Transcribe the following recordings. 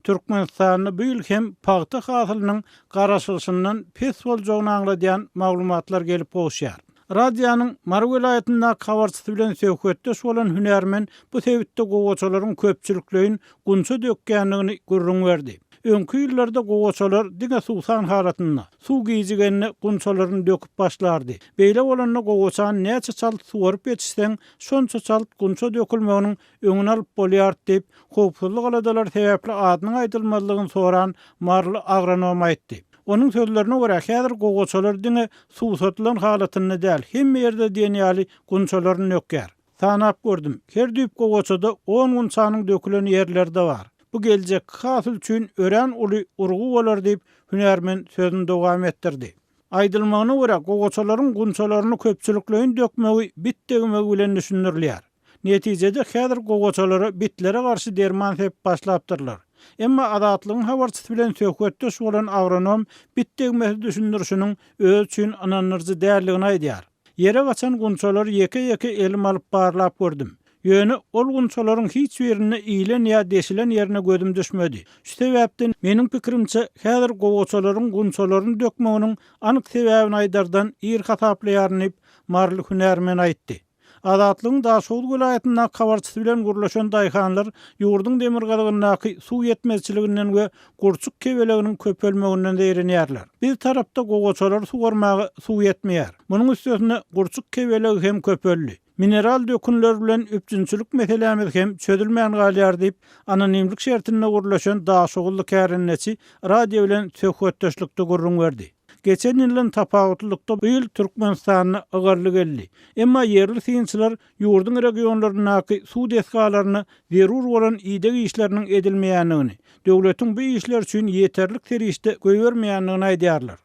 Türkmenistanda bu ýyl hem pagta hasylynyň garaşylyşyndan pes boljagyny aňladýan maglumatlar gelip gowuşýar. Radionyň Mary welaýatyndaky habarçysy bilen söhbetdeş bolan hünärmen bu sebitde gowaçalaryň köpçülikleýin gunça dökýändigini gürrüň berdi. Öňki ýyllarda gowaçalar diňe suwsan halatynda, suw gijigende gunçalaryny döküp başlardy. Beýle bolanda gowaçany näçe çalt suwaryp ýetişseň, şonça çalt gunça dökülmeginiň öňüni alyp bolýardy diýip, howpsuzlyk aladalary sebäpli adynyň aýdylmazlygyny soran maryly agronom aýtdy. Onuň sözlerine görä, häzir gowaçalar diňe suwsadylan halatynda däl, hemme ýerde diýen ýaly gunçalaryny dökýär. Sanap gördüm, her düýp gowaçada on gunçanyň dökülen ýerleri-de bar. Bu geljekki hasyl üçin örän uly urgy bolar diýip, hünärmen sözüni dowam etdirdi. Aýdylmagyna görä, gowaçalaryň gunçalaryny köpçülikleýin dökmegi bit degmegi bilen düşündirilýär. Netijede häzir gowaçalara bitlere garşy derman sepip başlapdyrlar. Emma Azatlygyň habarçysy bilen söhbetdeş bolan agronom bit degmesi düşündirişiniň özi üçin ynandyryjy däldigini aýdýar. Ýere gaçan gunçalary ýeke-ýeke elim alyp barlap gördüm. Ýöne ol gunçalaryň hiç birinde iýlen ýa deşilen ýerine gözüm düşmedi. Şu sebäpden, meniň pikirimçe, häzir gowaçalaryň gunçalaryny dökmeginiň anyk sebäbini aýdardan ir hasaplaýaryn diýip, maryly hünärmen aýtdy. Azatlygyň Daşoguz welaýatyndaky habarçysy bilen gürleşen daýhanlar ýurduň demirgazygyndaky suw ýetmezçiliginden we gurçuk kebeleginiň köpelmeginden zeýrenýärler. Biz tarapda gowaçalary suwarmaga suw ýetmeýär. Munuň üstesine gurçuk kebelegi hem köpeldi. Mineral dökünler bilen üpjünçilik meselämiz hem çözülmän galýar diýip, anonimlik şertinde gürleşen daşoguzly kärendeçi radio bilen söhbetdeşlikde gürrüň berdi. Geçen ýyldan tapawutlylykda bu ýyl Türkmenistanda ygally geldi. Emma ýerli synçylar ýurduň regionlaryndaky suw desgalaryna zerur bolan ideg işleriniň edilmeýändigini, döwletiň bu işler üçin ýeterlik serişde goýbermeýändigini aýdýarlar.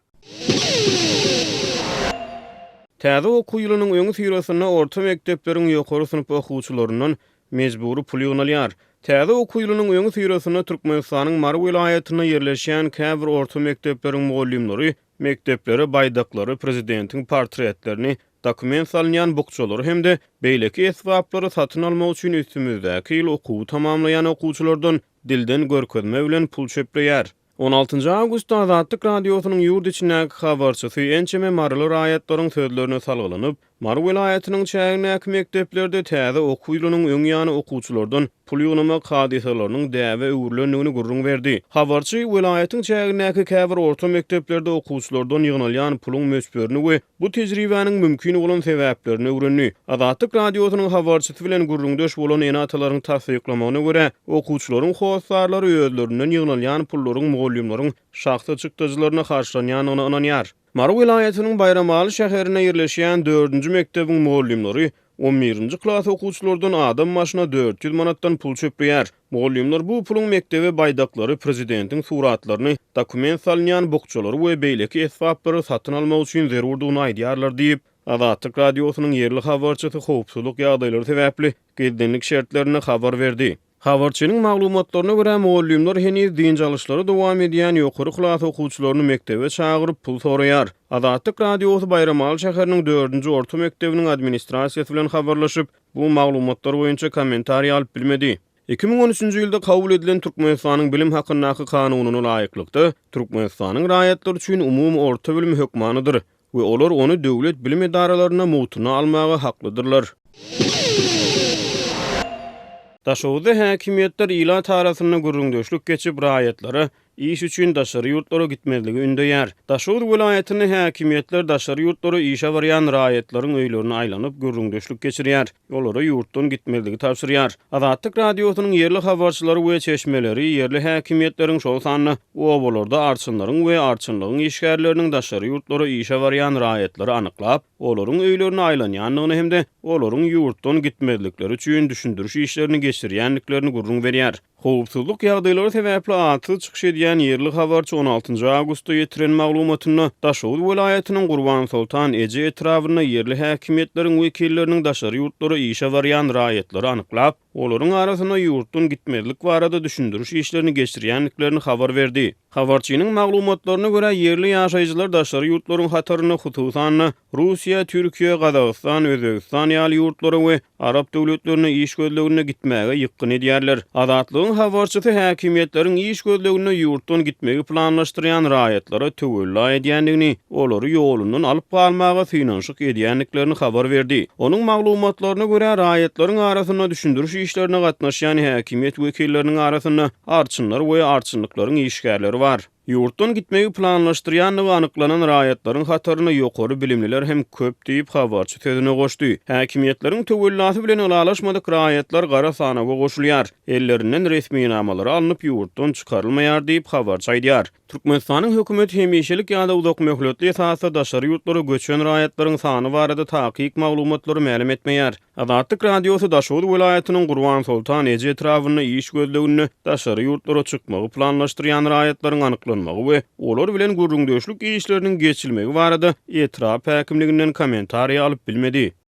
Täze okuw ýylynyň öňüsyrasynda orta mekdepleriň ýokary synp okuwçylaryndan mejbury pul ýygnalýar. Täze okuw ýylynyň öňüsyrasynda Türkmenistanyň Mary welaýatynda ýerleşýän käbir orta mekdepleriň mugallymlary mekdeplere baýdaklary, prezidentiň portretlerini, dokument salynýan bukjalary hem-de beýleki esbaplary satyn almak üçin üstümizdäki ýyl okuwy tamamlaýan okuwçylardan dilden görkezme bilen pul çöpleýär. On altynjy awgustda Azatlyk Radiosynyň ýurt içindäki habarçysy ençeme maryly raýatlaryň sözlerine salgylanyp, Mary welaýatynyň çägindäki mekdeplerde täze okuw ýylynyň öň ýany okuwçylardan pul ýygnamak hadysalarynyň däbe öwrülendigini gürrüň berdi. Habarçy welaýatyň çägindäki käbir orta mekdeplerde okuwçylardan ýygnalýan puluň möçberini we bu tejribäniň mümkin bolan sebäplerini öwrendi. Azatlyk Radiosynyň habarçysy bilen gürrüňdeş bolan ene-atalaryň tassyklamagyna görä, okuwçylaryň hossarlary özlerinden ýygnalýan pullaryň mugallymlaryň şahsy çykdajylaryna harçlanýandygyna ynanýar. Mary welaýatynyň Baýramaly şäherinde ýerleşýän dördünji mekdebiň mugallymlary On birinji klas okuwçylardan adam başyna 400 manatdan pul çöpleýär. Mugallymlar bu puluň mekdebe baýdaklary, prezidentiň suratlaryny, dokument salynýan bukjalary we beýleki esbaplary satyn almak üçin zerurdygyny aýdýarlar diýip, Azatlyk Radiosynyň ýerli habarçysy howpsuzlyk ýagdaýlary sebäpli gizlinlik şertlerinde habar berdi. Habarçynyň maglumatlaryna görä, mugallymlar heniz dynç alyşlary dowam edýän ýokary klas okuwçylaryny mekdebe çagyryp, pul soraýar. Azatlyk Radiosy Baýramaly şäheriniň dördünji orta mekdebiniň administrasiýasy bilen habarlaşyp, bu maglumatlar boýunça kommentariý alyp bilmedi. 2013-nji ýylda kabul edilen Türkmenistanyň Bilim hakyndaky Kanunyna laýyklykda, Türkmenistanyň raýatlary üçin umumy orta bilim hökmanydyr. we olar ony döwlet bilim edaralarynda mugtuna almaga haklydyrlar. Daşoguzda häkimiýetler ilat arasynda gürrüňdeşlik geçip, raýatlara iş üçin daşary ýurtlara gitmezligi ündeýär. Daşoguz welaýatynda häkimiýetler daşary ýurtlara işe barýan raýatlaryň öýlerine aýlanyp, gürrüňdeşlik geçirýär. Olara ýurtdan gitmezligi tabşyrýar. Azatlyk Radiosynyň ýerli habarçylary we çeşmeleri ýerli häkimiýetleriň, şol sanda obalarda arçynlaryň we arçynlygyň işgärleriniň daşary ýurtlara işe barýan raýatlary anyklap, olaryň öýlerine aýlanýandygyny hem-de olaryň ýurtdan gitmezlikleri üçin düşündiriş işlerini geçirýändiklerini gürrüň berýär. Howpsuzlyk ýagdaýlary sebäpli atsyz çykyş edýän ýerli habarçy on altynjy awgustda ýetiren maglumatynda, Daşoguz welaýatynyň Gurbansoltan eje etrabynda ýerli häkimiýetleriň wekilleriniň daşary ýurtlara işe barýan raýatlary anyklap, olaryň arasynda ýurtdan gitmezlik barada düşündiriş işlerini geçirýändiklerini habar berdi. Habarçynyň maglumatlaryna görä, ýerli ýaşaýjylar daşary ýurtlaryň hatarynda, hususan-da, Russiýa, Türkiýe, Gazagystan, Özbegistan ýaly ýurtlara we. Arap döwletlerine iş gözleginde gitmäge ýykgyn edýärler. Azatlygyň habarçysy häkimiýetleriň iş gözleginde ýurtdan gitmegi planlaşdyrýan raýatlara töwella edýändigini, olary ýolundan alyp galmaga synanyşyk edýändiklerini habar berdi. Onuň maglumatlaryna görä, raýatlaryň arasynda düşündiriş işlerine gatnaşýan häkimiýet wekilleriniň arasynda arçynlar we arçynlyklaryň işgärleri bar. Ýurtdan gitmegi planlaşdyrýandygy anyklanan raýatlaryň hatarynda ýokary bilimliler hem köp diýip, habarçy sözüne goşdy. Häkimiýetleriň töwellasy bilen ylalaşmadyk raýatlar gara sanawa goşulýar, ellerinden resminamalary alnyp, ýurtdan çykarylmaýar diýip, habarçy aýdýar. Türkmenistanyň hökümeti hemişelik ýa-da uzakmöhletli esasda daşary ýurtlara göçen raýatlaryň sany barada takyk maglumatlary mälim etmeýär. Azatlyk Radiosy Daşoguz welaýatynyň Gurbansoltan eje etrabynda iş gözleginde daşary ýurtlara çykmagy planlaşdyrýan raýatlaryň anyklanmagy we olar bilen gürrüňdeşlik işleriniň geçilmegi barada etrap häkimliginden kommentariý alyp bilmedi.